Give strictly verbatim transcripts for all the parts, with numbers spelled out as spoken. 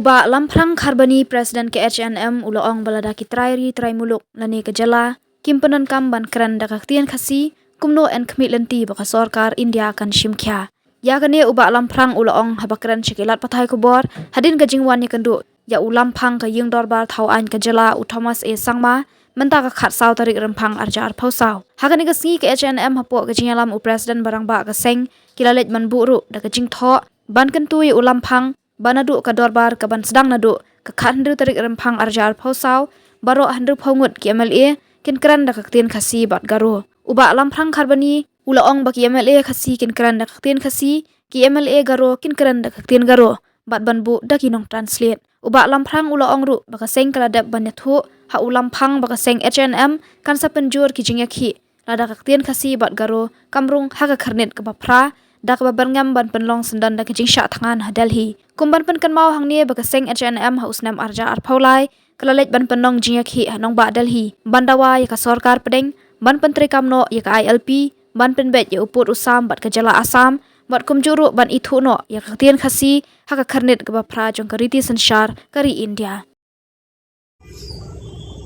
U Bah Lamphrang Kharbani, President K H N M, u la ong ba lada ki trai ri trai muluk lane ka jylla kim pyndonkam ban kren da ka ktien Khasi, kumno yn khmih lynti ba ka sorkar India kan shim khia. Ïa kane u Bah Lamphrang u la ong haba kren sha ki lad pathai khubor hadien ka jingwan ïakynduh ïa u Lamphang ka ïing dorbar thaw aiñ ka jylla, u Thomas A Sangma, mynta ka khatsaw tarik Rymphang arhajar arphew saw. Ha kane ka sngi K H N M hapoh ka jingïalam u President ba rangbah ka seng ki la leit ban buh ruh da ka jingthoh ban kyntu ïa u Lamphang ba naduh ka dorbar ka ban sdang naduh ka khathynriew tarik Rymphang arhajar arphew saw, baroh hynriewphew ngut ki M L A kin kren da ka ktien Khasi bad Garo. U Bah Lamphrang Kharbani u la ong ba ki M L A Khasi kin kren da ka ktien Khasi, ki M L A Garo kin kren da ka ktien Garo, bad ban buh da ki nong translate. U Bah Lamphrang u la ong ruh ba ka seng ka la dep ban ïathuh ha u Lamphang ba ka seng H N M kan sa pynjur ki jingïakhih lada ka ktien Khasi bad Garo kam rung ha ka khyrnit kaba phra, da kaba byrngem ban pynlong syndon da ka jingshah thngan ha Delhi. Kum ban pynkynmaw hangne ba ka seng H N M ha u snem arhajar arphew lai ka la leit ban pynlong jingïakhih ha nongbah Delhi ban dawa ïa ka sorkar pdeng ban pyntreikam noh ïa ka I L P ban pynbeit ïa u pud u sam bad ka jylla Assam, bad kumjuh ruh ban ithuh noh ïa ka ktien Khasi ha ka khyrnit kaba phra jong ka riti synshar ka ri India.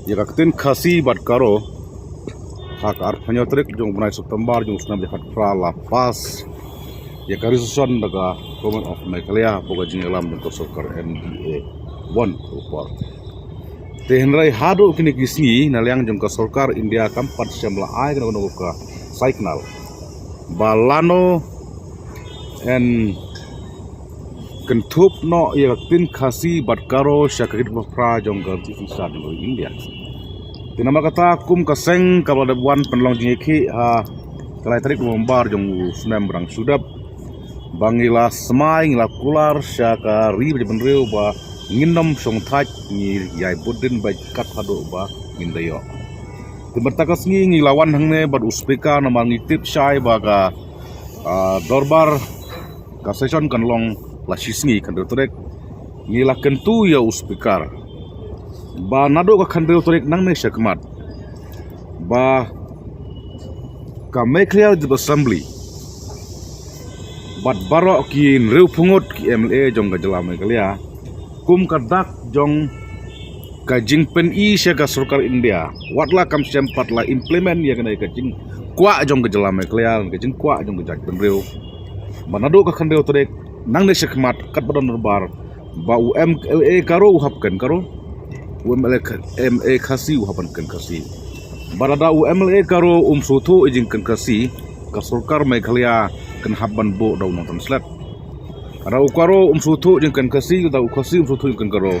Ïa ka ktien Khasi bad Garo, ha ka arphew hynñiew tarik jong u bnai September jong u snem arhajar khatphra la pass ïa ka resolution da ka Government of Meghalaya hapoh ka jingïalam jong ka sorkar M D A one ka por. Te hynrei haduh kine ki sngi na liang jong ka sorkar India kam pat shym la ai kano kano ka signal ba lano yn kynthup noh ïa ka ktien Khasi bad Garo sha ka khyrnit kaba phra jong ka riti synshar jong ka ri India. Te namar kata kum ka seng kaba la dep wan pynlong jingïakhih ha ka lai tarik November jong u snem ba dang shu dep, ba ngi la smai, ngi la kular sha ka ri bad jaitbynriew ba ngin ym shong thait, ngi ïai bud dien beit kat haduh ba ngin da ïoh. Te mynta ka sngi ngi la wan hangne bad u speaker namar ngi tip shai ba ka, ah, dorbar ka session kan long la shi sngi, khathynriew tarik. Ngi la kyntu ïa u speaker ba naduh ka khathynriew tarik nangne shakhmat ba ka Meghalaya Legislative Assembly bad baroh ki hynriewphew ngut ki M L A jong ka jylla Meghalaya, kum ka dak jong ka jingpyni sha ka sorkar India, wat la kam shym pat la implement ïa kane ka jingkwah jong ka jylla Meghalaya, ka jingkwah jong ka jaitbynriew, ba naduh ka khathynriew tarik nangne shakhmat katba don dorbar, ba u M L A Garo u hap kren Garo, u M L A Kh-, M L A Khasi u hap ban kren Khasi. Ba lada u M L A Garo um sngewthuh ïa jingkren Khasi, ka sorkar Meghalaya kan hap ban buh da u nongtranslate. Lada u Garo um sngewthuh ïa jingkren Khasi, lada u Khasi um sngewthuh ïa jingkren Garo,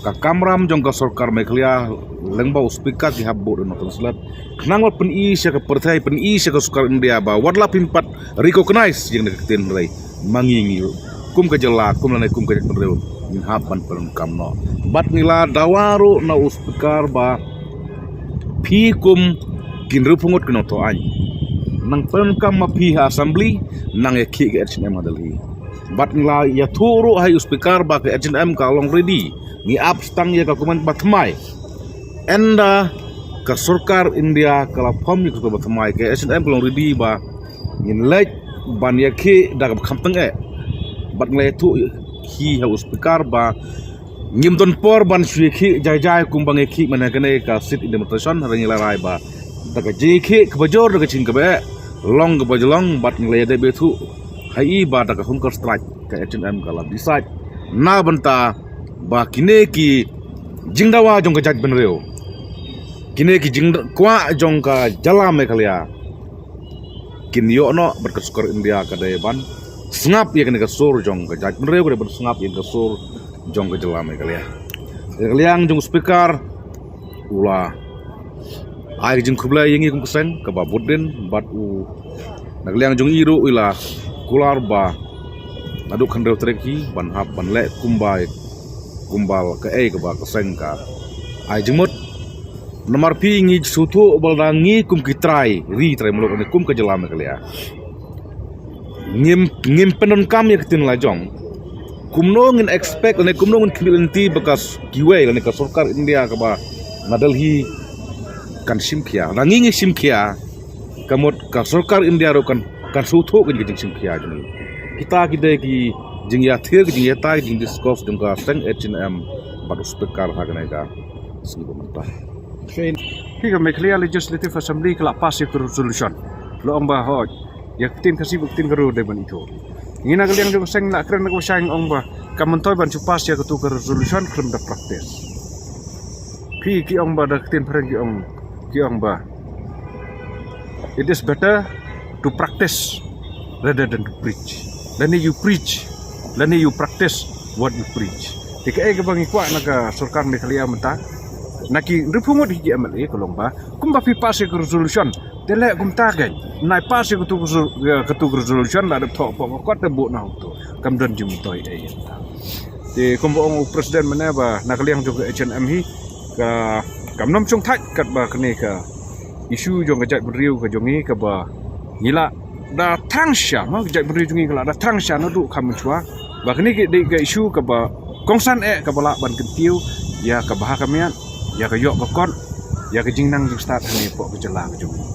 ka kamram jong ka sorkar Meghalaya lyngba u speaker ki hap buh da u nongtranslate. Khnang ba pyni sha ka pyrthei, pyni sha ka sorkar India ba wat la phim pat recognize ïa kane ka ktien, hynrei ma ngi, ngi kum ka jylla, kum lane kum ka jaitbynriew, ngin hap ban pyndonkam noh. Bad ngi la dawa ruh na u speaker ba phi kum ki hynriewphew ngut ki nongthoh aiñ, nang pyndonkam ma phi ha assembly, nang ïakhih ka H N M ha Delhi. Bad ngi la ïathuh ruh ha u speaker ba ka H N M ka long ready. Ngi ap tang ïa ka comment ba thymmai. Ynda ka sorkar India ka la form ïa ka sorkar ba thymmai, ka H N M ka long ready ba ngin leit ban ïakhih da kaba kham tyngeh. Bad ngi la ïathuh hi ha u speaker ba ngim don por ban shu ïakhih jai jai kumba ngi ïakhih mynne ha kane ka seat in demonstration, hynrei ngi la rai ba da ka jingïakhih kaba jur, da ka jingkaba eh, long kaba jlong, bad ngi la ïadei bad u ha i ba da ka hunger strike ka H N M ka la decide na bynta ba kine ki jingdawa jong ka jaitbynriew, kine ki jingkwah jong ka jylla Meghalaya kin ïoh noh, bad ka sorkar India ka dei ban sngap ïa kane ka sur jong ka jaitbynriew, ka dei ban sngap ïa ka sur jong ka jylla Meghalaya. Ïa ka liang jong u speaker u la ai ka jingkhublei ïa ngi kum ka seng kaba bud dien, bad u na ka liang jong i ruh i la kular ba naduh khathynriew tarik hi ban hap ban leh kumba, kumba kaei kaba ka seng ka ai jingmut. Namar phi, ngi sngewthuh ba lada ngi kum ki trai ri trai muluk ne kum ka jylla Meghalaya ngim, ngim pyndonkam ïa ka ktien lajong, kumno ngin expect lane kumno ngin khmih lynti ba ka s-, kiwei lane ka sorkar India kaba na Delhi kan shim khia? Lada ngi ngi shim khia, ka mut ka sorkar India ruh kan, kan sngewthuh ïa ka jingshim khia jong ngi. Kita ki dei ki jingïathied, jingïatai, jingdiscuss jong ka seng H N M bad u speaker ha kane ka sngi ba mynta. Phi ka Meghalaya Legislative Assembly ka la pass ïa ka resolution. La ong ba hooid, ïa ka ktien Khasi bad ka ktien Garo dei ban ithuh. Ngi na ka liang jong ka seng la kren na ka ba shai ong ba kam myntoi ban shu pass ïa katu ka resolution khlem da practice. Phi ki ong ba da ka ktien phareng ki ong ki ong ba it is better to practice rather than to preach. Lane you preach, lane you practice what you preach. Te kaei kaba ngi kwah na ka sorkar Meghalaya mynta, na ki hynriewphew ngut hi ki M L A ka long ba kumba phi pass ïa ka resolution, te leh kumta kein. Nai pass ïa katu ka resol-, ïa katu ka resolution, la dep thoh hapoh ka kot te buh na uto. Kam don jingmyntoi ei ïa kata. Te kumba ong u president mynne ba na ka liang jong ka H N M hi ka kam nym shong thait katba kane ka issue jong ka jaitbynriew ka jong ngi kaba ngi la da thrang sha, mo, ka jaitbynriew jong ngi ka la da thrang sha naduh kham mynshuwa. Ba kane ka dei ka issue kaba kongsan eh kaba lah ban kyntiew ïa ka bha ka miat, ïa ka ïoh ka kot, ïa ka jingnang jingstad hangne hapoh ka jylla ka jong ngi.